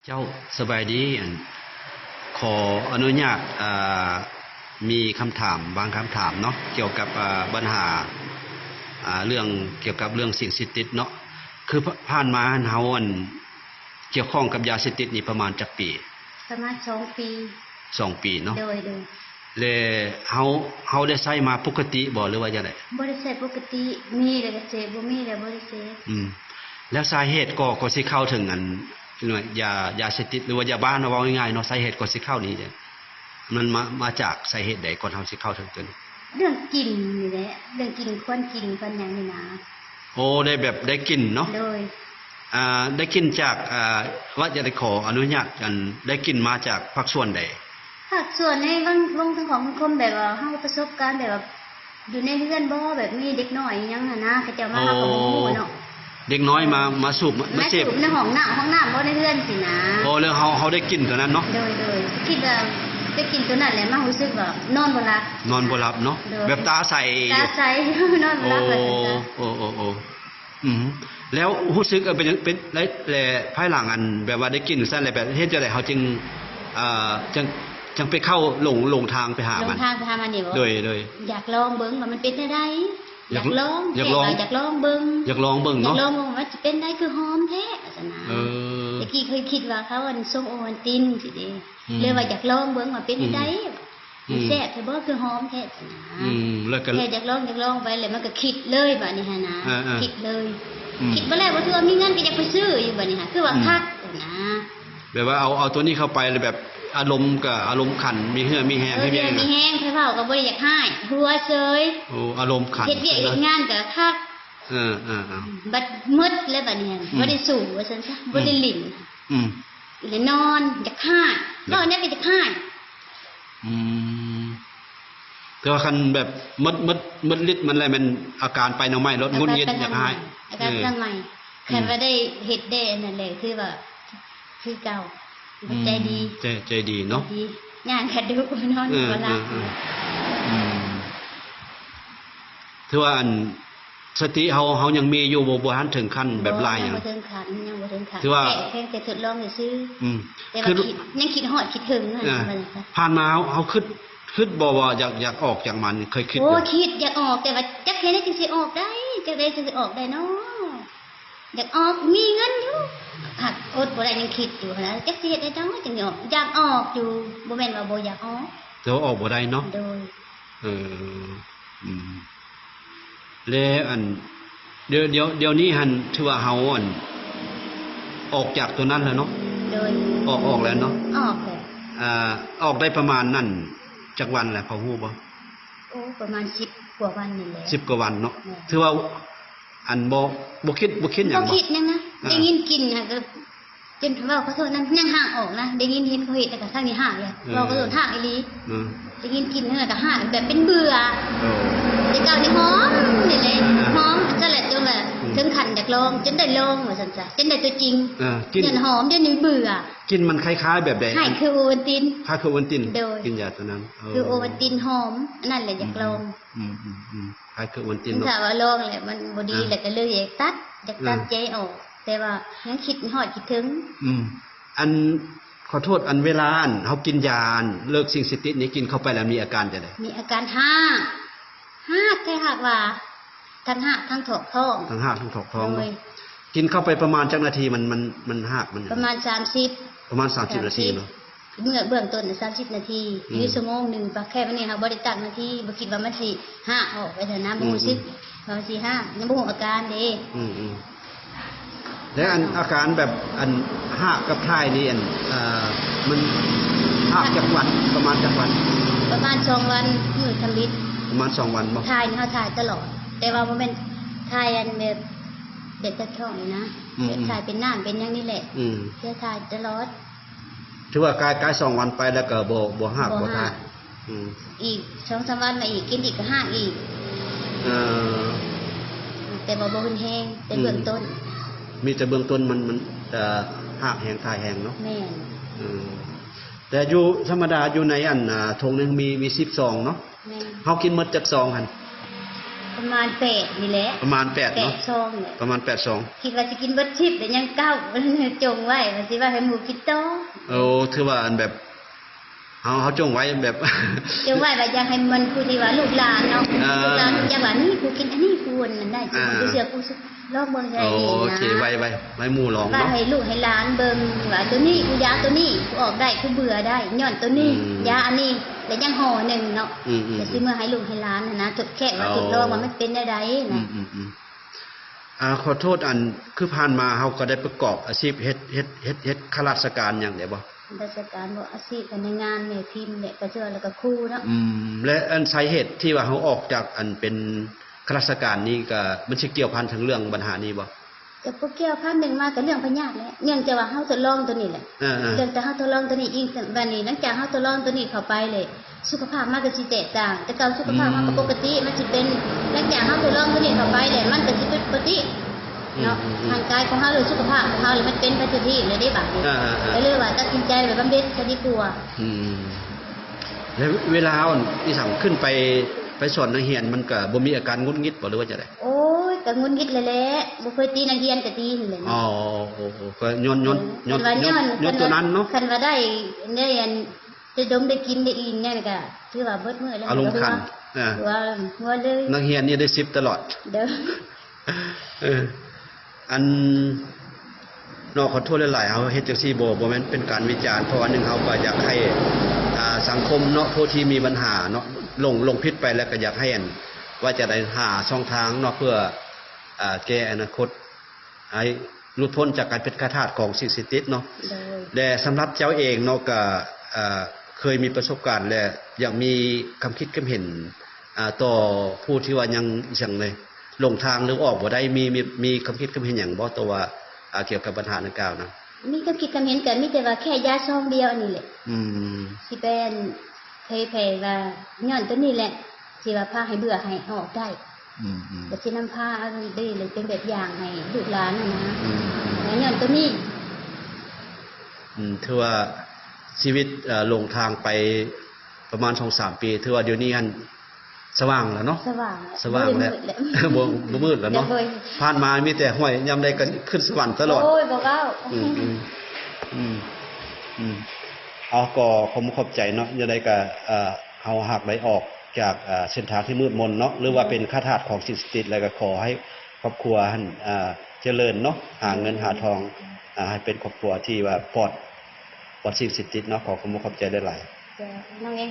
ເຈົ້າ ສະບາຍດີ. ອັນ ຂໍອະນຸຍາດ ອ່າ ມີຄຳຖາມບາງຄຳຖາມເນາະ ກ່ຽວກັບ ອ່າ ບັນຫາ ອ່າ ເລື່ອງກ່ຽວກັບເລື່ອງສິ່ງເສບຕິດເນາະ. ຄື ຜ່ານມາຫັ້ນ ເຮົາ ອັນ ກ່ຽວຂ້ອງກັບຢາເສບຕິດນີ້ປະມານຈັກປີ? ປະມານສອງປີ. ສອງປີເນາະ. ໂດຍ ໂດຍ. ແລະ ເຮົາ ເຮົາໄດ້ໃຊ້ມາປົກກະຕິບໍ່ ຫຼືວ່າຈັ່ງໃດ? ບໍ່ໄດ້ໃຊ້ປົກກະຕິ, ມີແລ້ວກໍເສບ, ບໍ່ມີແລ້ວບໍ່ໄດ້ເສບ. ອືມ ແລ້ວສາເຫດກໍ ກໍຊິເຂົ້າເຖິງອັນ ຢາ ຢາເສບຕິດ ຫຼືວ່າຢາບ້າເນາະ ເວົ້າງ່າຍໆເນາະ, ສາເຫດກໍຊິເຂົ້ານີ້ ມັນມາ ມາຈາກສາເຫດໃດກ່ອນເຮົາຊິເຂົ້າເຖິງຕົວນີ້? ເລື່ອງກິນນີ້ແຫຼະ, ເລື່ອງກິນ ຄວນກິນ ຄວນຫຍັງນີ້ນະ. ໂອ້ ໄດ້ແບບໄດ້ກິ່ນເນາະ. ໂດຍ. ອ່າ ໄດ້ກິ່ນຈາກ ອ່າ ວ່າຈະໄດ້ຂໍອະນຸຍາດ ອັນ ໄດ້ກິ່ນມາຈາກພາກສ່ວນໃດ? ພາກສ່ວນໃນເບິ່ງ ເບິ່ງທາງຂອງສັງຄົມ ແບບວ່າເຮົາປະສົບການແບບວ່າຢູ່ໃນເຮືອນບໍ່ ແບບມີເດັກນ້ອຍອີ່ຫຍັງຫັ້ນນະ ເຂົາເຈົ້າມາ ເຮົາກໍບໍ່ຮູ້ເນາະ. ເດັກນ້ອຍມາ ມາສູບ ມາ ມາເສບ ມາສູບໃນຫ້ອງນ້ຳ ຫ້ອງນ້ຳບໍ່ ໃນເຮືອນຊີ້ນະ. ໂອ້ ແລ້ວເຮົາ ເຮົາໄດ້ກິ່ນຕົວນັ້ນເນາະ. ໂດຍ ໂດຍ. ຄິດວ່າໄດ້ກິ່ນຕົວນັ້ນແຫຼະ ມາຮູ້ສຶກວ່ານອນບໍ່ຫຼັບ ນອນບໍ່ຫຼັບເນາະ. ໂດຍ. ແບບຕາໃສ ຕາໃສ ນອນບໍ່ຫຼັບ ໂອ້ ວ່າຊັ້ນຊະ. ໂອ້ ໂອ້ ໂອ້. ອືມ ແລ້ວຮູ້ສຶກ ເອີ ເປັນ ເປັນ ແລະ ແລະ ພາຍຫຼັງ ອັນ ແບບວ່າໄດ້ກິ່ນຊັ້ນແຫຼະ ແບບເຮັດຈັ່ງໃດເຮົາຈຶ່ງ ເອີ ຈັ່ງ ຈັ່ງໄປເຂົ້າ ຫຼົງ ຫຼົງທາງໄປຫາມັນ ຫຼົງທາງໄປຫາມັນນີ້ບໍ? ໂດຍ ໂດຍ. ຢາກລອງເບິ່ງວ່າມັນເປັນແນວໃດ. ຢາກ ຢາກລອງ ຢາກລອງ ແຕ່ວ່າຢາກລອງເບິ່ງ ຢາກລອງເບິ່ງເນາະ ຢາກລອງເບິ່ງວ່າຊິເປັນໄດ ຄືຫອມແທ້ ວ່າຊັ້ນນະ. ເອີ ແຕ່ກີ້ເຄີຍຄິດວ່າເຂົາ ອັນ ຊົງໂອວັນຕິນຊີ້ເດ້ ອືມ ເລີຍວ່າຢາກລອງເບິ່ງວ່າເປັນແນວໃດ. ອືມ ມັນແຊບແທ້ບໍ່ ຄືຫອມແທ້ຊັ້ນນະ. ອືມ ແລ້ວກໍ ແຕ່ຢາກລອງ ຢາກລອງໄປ ແລ້ວມັນກໍຄິດເລີຍບາດນີ້ຫັ້ນນະ. ເອີໆ ຄິດເລີຍ ອືມ ຄິດບໍ່ແລ້ວ ບໍ່ຖືວ່າມີເງິນກໍຢາກໄປຊື້ຢູ່ບາດນີ້ຫັ້ນ ຄືວ່າ ອືມ ຄັກຫັ້ນນະ. ແບບວ່າເອົາ ເອົາຕົວນີ້ເຂົ້າໄປແລ້ວແບບອາລົມກໍອາລົມຂັນ ມີເຫື່ອມີແຮງ ເອີ ມີແຮງ ມີແຮງ ໃຜເວົ້າກໍບໍ່ໄດ້ຢາກຮ້າຍ ຫົວເຊີຍ. ໂອ້ ອາລົມຂັນ ເຮັດວຽກເຮັດງານກໍຄັກ. ເອີໆໆ ບັດໝົດແລ້ວບາດນີ້ ອືມ ບໍ່ໄດ້ສູ້ວ່າຊັ້ນຊະ ອືມ ບໍ່ໄດ້ຫຼິ້ນ. ອືມ ແລ້ວນອນ ຢາກຮ້າຍ ເວົ້າແນວໃດກໍຢາກຮ້າຍ. ອືມ ແຕ່ວ່າຄັນແບບໝົດ ໝົດ ໝົດລິດມັນແລ້ວ ແມ່ນອາການໄປນຳໃໝ່ໂລດ ອາການ ຫງຸດຫງິດ ຢາກຮ້າຍ ອາການ ເອີ ນຳໃໝ່. ອືມ ຄັນວ່າໄດ້ເຮັດໄດ້ອັນນັ້ນແຫຼະ ຖືວ່າຄືເກົ່າ. ອືມ ໃຈດີ ໃຈ ໃຈດີເນາະ ໃຈດີ. ຍ່າງກະດຸ ນອນ ເອີ ບໍ່ຫຼັບ ເອີ ເອີ ອືມ ຖືວ່າອັນ ສະຕິເຮົາ ເຮົາຍັງມີຢູ່ ບໍ່ ບໍ່ທັນເຖິງຂັ້ນແບບຫຼາຍຫຍັງ. ບໍ່ ຍັງບໍ່ເຖິງຂັ້ນ ຍັງບໍ່ເຖິງຂັ້ນ ຖືວ່າ ແຄ່ ພຽງແຕ່ທົດລອງຊື່ໆ. ອືມ ແຕ່ວ່າຄິດ ຍັງຄິດຮອດຄິດເຖິງຫັ້ນ ອ່າ ວ່າຊັ້ນຊະ. ຜ່ານມາເຮົາ ເຮົາຄິດ ຄິດບໍ່ວ່າຢາກ ຢາກອອກຈາກມັນ ເຄີຍຄິດຢູ່? ໂອ້ ຄິດຢາກອອກ ແຕ່ວ່າຈັກແນວໃດຈຶ່ງຊິອອກໄດ້ ຈັ່ງໃດຈຶ່ງຊິອອກໄດ້ເນາະ. ຢາກອອກ ມີເງິນຢູ່ ຫາກອົດບໍ່ໄດ້ ຍັງຄິດຢູ່ຫັ້ນນະ ຈັກຊິເຮັດແນວໃດຈັ່ງຊິອອກ. ຢາກອອກຢູ່ ບໍ່ແມ່ນວ່າບໍ່ຢາກອອກ ແຕ່ວ່າອອກບໍ່ໄດ້ເນາະ. ໂດຍ. ເອີ ອືມ ແລ້ວອັນ ດຽວ ດຽວ ດຽວນີ້ຫັ້ນ ຖືວ່າເຮົາ ອັນ ອອກຈາກຕົວນັ້ນແລ້ວເນາະ? ໂດຍ. ອອກ ອອກແລ້ວເນາະ? ອອກແລ້ວ. ອ່າ ອອກໄດ້ປະມານນັ້ນຈັກວັນແລ້ວ ພໍຮູ້ບໍ່? ໂອ້ ປະມານສິບກວ່າວັນນີ້ແຫຼະ. ສິບກວ່າວັນເນາະ. ແມ່ນ. ຖືວ່າ ອັນ ບໍ່ ບໍ່ຄິດ ບໍ່ຄິດຫຍັງ ບໍ່ ບໍ່ຄິດຫຍັງນະ. ອ່າ ໄດ້ຍິນກິ່ນຫັ້ນກໍ ຈົນເວົ້າຂໍໂທດນຳ ຍັງຮ້າງອອກນະ ໄດ້ຍິນເຫັນເຂົາເຮັດ ແລ້ວກໍທາງນີ້ຮ້າງເລີຍ. ເອີ ເວົ້າຂໍໂທດ ຮ້າງອີ່ຫຼີ. ເອີ ໄດ້ຍິນກິ່ນຫັ້ນ ແລ້ວກໍຮ້າງແບບເປັນເບື່ອ. ໂອ້ ແຕ່ເກົ່ານີ້ຫອມນີ້ແຫຼະ. ອ່າ ຫອມຊັ້ນແຫຼະ ຈົນວ່າ ອືມ ເຖິງຂັ້ນຢາກລອງ ຈົນໄດ້ລອງວ່າຊັ້ນຊະ ຈົນໄດ້ຕົວຈິງ. ອ່າ ກິ່ນ ເດືອນຫອມ ດຽວນີ້ເບື່ອ. ກິ່ນມັນຄ້າຍໆແບບໃດ? ຄ້າຍຄືໂອວັນຕິນ. ຄ້າຍຄືໂອວັນຕິນ. ໂດຍ. ກິ່ນຢາຕົວນັ້ນ ເອີ ຄືໂອວັນຕິນ ຫອມ ອັນນັ້ນແຫຼະ ຢາກລອງ. ອືມໆໆ ຄ້າຍຄືໂອວັນຕິນເນາະ. ຖ້າວ່າລອງແລ້ວມັນບໍ່ດີ ອ່າ ແລ້ວກໍເລີຍຢາກຕັດ ຢາກຕັດ ອືມ ໃຈອອກ. ແຕ່ວ່າຍັງຄິດຮອດຄິດເຖິງ. ອືມ ອັນ ຂໍໂທດ ອັນ ເວລາ ອັນ ເຮົາກິນຢາ ອັນ ເລີກສິ່ງເສບຕິດນີ້ ກິນເຂົ້າໄປແລ້ວມີອາການຈັ່ງໃດ? ມີອາການຮາກ ຮາກແທ້ ຮາກວ່າ ທັງຮາກທັງຖອກທ້ອງ. ທັງຮາກທັງຖອກທ້ອງເນາະ. ໂດຍ. ກິນເຂົ້າໄປປະມານຈັກນາທີ ມັນ ມັນ ມັນຮາກ ມັນ ປະມານສາມສິບ ປະມານສາມສິບນາທີເນາະ. ເບື້ອງ ເບື້ອງຕົ້ນສາມສິບນາທີ ອືມ ຫຼືຊົ່ວໂມງໜຶ່ງ. ບາດແຄ່ມື້ນີ້ເຮົາບໍ່ໄດ້ຕັ້ງນາທີ ບໍ່ຄິດວ່າມັນຊິຮາກອອກໄປຊັ້ນນະ ອືມ ບໍ່ຮູ້ສຶກ ອືມ ວ່າມັນຊິຮາກ ຍັງບໍ່ຮູ້ອາການເດ້. ອືມໆ ແລະ ອັນ ອາການແບບ ອັນ ຮາກກັບຖ່າຍນີ້ ອັນ ເອີ ມັນຮາກຈັກວັນ ປະມານຈັກວັນ? ປະມານສອງວັນ ມື້ທຳອິດ. ປະມານສອງວັນບໍ່? ຖ່າຍນີ້ເຮົາຖ່າຍຕະຫຼອດ ແຕ່ວ່າບໍ່ແມ່ນຖ່າຍ ອັນ ແບບ ແບບຈາກທ້ອງນີ້ນະ. ອືມໆ ແບບຖ່າຍເປັນນ້ຳເປັນຫຍັງນີ້ແຫຼະ. ອືມ ເຮົາຖ່າຍຕະຫຼອດ. ຖືວ່າກາຍ ກາຍສອງວັນໄປແລ້ວກໍບໍ່ ບໍ່ຮາກ ບໍ່ຮາກ ບໍ່ຖ່າຍ. ອືມ ອີກສອງສາມວັນມາອີກ ກິນອີກກໍຮາກອີກ. ເອີ ແຕ່ວ່າບໍ່ຮຸນແຮງ ແຕ່ເບື້ອງຕົ້ນ. ອືມ ມີແຕ່ເບື້ອງຕົ້ນ ມັນ ມັນຈະຮາກແຮງ ຖ່າຍແຮງເນາະ. ແມ່ນ. ເອີ ແຕ່ຢູ່ທຳມະດາຢູ່ໃນ ອັນ ອ່າ ຖົງໜຶ່ງມີ ມີສິບຊອງເນາະ. ແມ່ນ. ເຮົາກິນໝົດຈັກຊອງຫັ້ນ? ປະມານແປດນີ້ແຫຼະ ປະມານແປດເນາະ ແປດຊອງແຫຼະ ປະມານແປດຊອງ ຄິດວ່າຊິກິນເບິດສິບ ແຕ່ຍັງເກົ້າ ຈົ່ງໄວ້ວ່າຊິວ່າໃຫ້ໝູ່ກິນຕໍ່. ໂອ້ ຖືວ່າອັນແບບ ເຮົາ ເຮົາຈົ່ງໄວ້ແບບ ຈົ່ງໄວ້ວ່າຢາກໃຫ້ມັນຜູ້ທີ່ວ່າລູກຫຼານເນາະ ເອີ ລູກຫຼານຢາກວ່ານີ້ ກູກິນອັນນີ້ ກູອັນນັ້ນໄດ້ ອ່າ ເຊື່ອກູ ລອງເບິ່ງໃສ່. ໂອເຄ ໄວ້ ໄວ້ ໄວ້ໝູ່ລອງເນາະ ວ່າໃຫ້ລູກໃຫ້ຫຼານເບິ່ງວ່າໂຕນີ້ ກູຢາໂຕນີ້ ກູອອກໄດ້ ກູເບື່ອໄດ້ ຍ້ອນໂຕນີ້ ອືມ ຢາອັນນີ້ ແລະຍັງຫໍ່ໜຶ່ງເນາະ ອືມໆ ກໍຊິເມືອໃຫ້ລູກໃຫ້ຫຼານຫັ້ນນະ ທົດແຄກວ່າ ໂອ້ ທົດລອງວ່າມັນເປັນແນວໃດນະ. ອືມໆ ອາ ຂໍໂທດ ອັນ ຄືຜ່ານມາເຮົາກໍໄດ້ປະກອບອາຊີບເຮັດ ເຮັດ ເຮັດ ເຮັດຂ້າລາຊະການຫຍັງແດ່ບໍ່? ຂ້າລາຊະການບໍ່? ອາຊີບພະນັກງານ ແມ່ພິມ ແລະກະເຈື່ອ ແລະກະຄູເນາະ. ອືມ ແລະ ອັນ ສາເຫດທີ່ວ່າເຮົາອອກຈາກ ອັນ ເປັນຂ້າລາຊະການນີ້ ກະມັນຊິກ່ຽວພັນເຖິງເລື່ອງບັນຫານີ້ບໍ່? ກະບໍ່ກ່ຽວພັນ ໜຶ່ງມາກະເລື່ອງພະຍາດແຫຼະ ເນື່ອງຈາກວ່າເຮົາທົດລອງໂຕນີ້ແຫຼະ ເອີໆ ເລື່ອງຈາກເຮົາທົດລອງໂຕນີ້ອີງ ບາດນີ້ຫຼັງຈາກເຮົາທົດລອງໂຕນີ້ເຂົ້າໄປແລ້ວ ສຸຂະພາບມັນກໍຊິແຕກຕ່າງ ແຕ່ເກົ່າສຸຂະພາບເຮົາກໍ ອືມ ປົກກະຕິ ມັນຊິເປັນ ຫຼັງຈາກເຮົາທົດລອງໂຕນີ້ເຂົ້າໄປແລ້ວ ມັນກໍຊິເປັນປົກກະຕິເນາະ ອືມໆໆ ຮ່າງກາຍຂອງເຮົາ ຫຼືສຸຂະພາບຂອງເຮົາ ແລ້ວມັນເປັນໄປທຸກທີ່ແລ້ວເດ້ບາດນີ້ ອ່າໆໆ ກໍເລີຍວ່າຕັດສິນໃຈແບບບຳເພັດຊະດີກວ່າ. ອືມ ແລ້ວເວລາອັນ ອີ່ສັງ ຂຶ້ນໄປ ໄປສອນນັກຮຽນ ມັນກໍບໍ່ມີອາການຫງຸດຫງິດບໍ່ ຫຼືວ່າຈັ່ງໃດ? ໂອ້ຍ ກໍຫງຸດຫງິດແຫຼະ ບໍ່ເຄີຍຕີນັກຮຽນກໍຕີຫັ້ນແຫຼະ. ອໍ ໂອ້ ໂອ້ ກໍຍ້ອນ ຍ້ອນ ເອີ ຍ້ອນ ຍ້ອນ ຍ້ອນໂຕນັ້ນເນາະ ຄັນວ່າໄດ້ ໄດ້ອັນ ໄດ້ດົມໄດ້ກິນໄດ້ອີ່ຫຍັງນີ້ກໍຖືວ່າເບິດມື້ແລ້ວ ອາລົມຂັນ ຫົວ ເອີ ຫົວ ຫົວເລີຍ ນັກຮຽນນີ້ໄດ້ສິບຕະຫຼອດ. ໂດຍ ເອີ ອັນ ເນາະ ຂໍໂທດຫຼາຍໆ ເຮົາເຮັດຈັ່ງຊີ້ບໍ່ ບໍ່ແມ່ນເປັນການວິຈານ ເພາະວ່າໜຶ່ງເຮົາກໍຢາກໃຫ້ ອ່າ ສັງຄົມເນາະ ຜູ້ທີ່ມີບັນຫາເນາະ ຫຼົງ ຫຼົງຜິດໄປແລ້ວກໍຢາກໃຫ້ ອັນ ວ່າຈະໄດ້ຫາຊ່ອງທາງເນາະ ເພື່ອ ອ່າ ແກ້ອະນາຄົດ ໃຫ້ຫຼຸດພົ້ນຈາກການເປັນຂ້າທາດຂອງສິ່ງເສບຕິດເນາະ. ໂດຍ ແລະ ສຳລັບເຈົ້າເອງເນາະ ກະ ເອີ ເຄີຍມີປະສົບການ ແລະ ຢາກມີຄຳຄິດຄຳເຫັນ ອ່າ ຕໍ່ຜູ້ທີ່ວ່າຍັງ ອີ່ຫຍັງເລີຍ ຫຼົງທາງ ຫຼືອອກບໍ່ໄດ້ ມີ ມີ ມີຄຳຄິດຄຳເຫັນຫຍັງບໍ່ ຕໍ່ວ່າ ອ່າ ກ່ຽວກັບບັນຫາດັ່ງກ່າວນະ? ມີຄຳຄິດຄຳເຫັນກໍມີແຕ່ວ່າແຄ່ຢາຊອງດຽວອັນນີ້ແຫຼະ. ອືມ ຊິໄປເຜີຍແຜ່ວ່າຍ້ອນໂຕນີ້ແຫຼະ ທີ່ວ່າພາໃຫ້ເບື່ອໃຫ້ອອກໄດ້. ອືມໆ ກໍຊິນຳພາເອົາເດ້ເປັນແບບຢ່າງໃຫ້ລູກຫຼານຫັ້ນນະ. ອືມໆ ແລ້ວຍ້ອນໂຕນີ້ ອືມ ຖືວ່າຊີວິດ ເອີ ຫຼົງທາງໄປປະມານສອງສາມປີ ຖືວ່າດຽວນີ້ຫັ້ນ ສະຫວ່າງແລ້ວເນາະ ສະຫວ່າງ ສະຫວ່າງແລ້ວ ບໍ່ມືດແລ້ວ ບໍ່ ບໍ່ມືດແລ້ວເນາະ. ໂດຍ ຜ່ານມາມີແຕ່ຫ້ວຍ ຍາມໃດກໍຂຶ້ນສະຫວັນຕະຫຼອດ. ໂອ້ຍ ບໍ່ເວົ້າ. ອືມໆ ອືມ ອືມ ເອົາ ກໍຂອບ ຂອບໃຈເນາະ ຈັ່ງໃດກໍ ເອີ ເຮົາຫາກໄດ້ອອກຈາກ ເອີ ເສັ້ນທາງທີ່ມືດມົນເນາະ ຫຼືວ່າເປັນຂ້າທາດຂອງສິ່ງເສບຕິດ ແລ້ວກໍຂໍໃຫ້ຄອບຄົວຫັ້ນ ເອີ ຈະເລີນເນາະ ຫາເງິນຫາທອງ ເອີ ໃຫ້ເປັນຄອບຄົວທີ່ວ່າປອດ ປອດສິ່ງເສບຕິດເນາະ. ຂໍຂອບ ຂອບໃຈຫຼາຍໆ. ເຈົ້າ ນ້ອງເອງ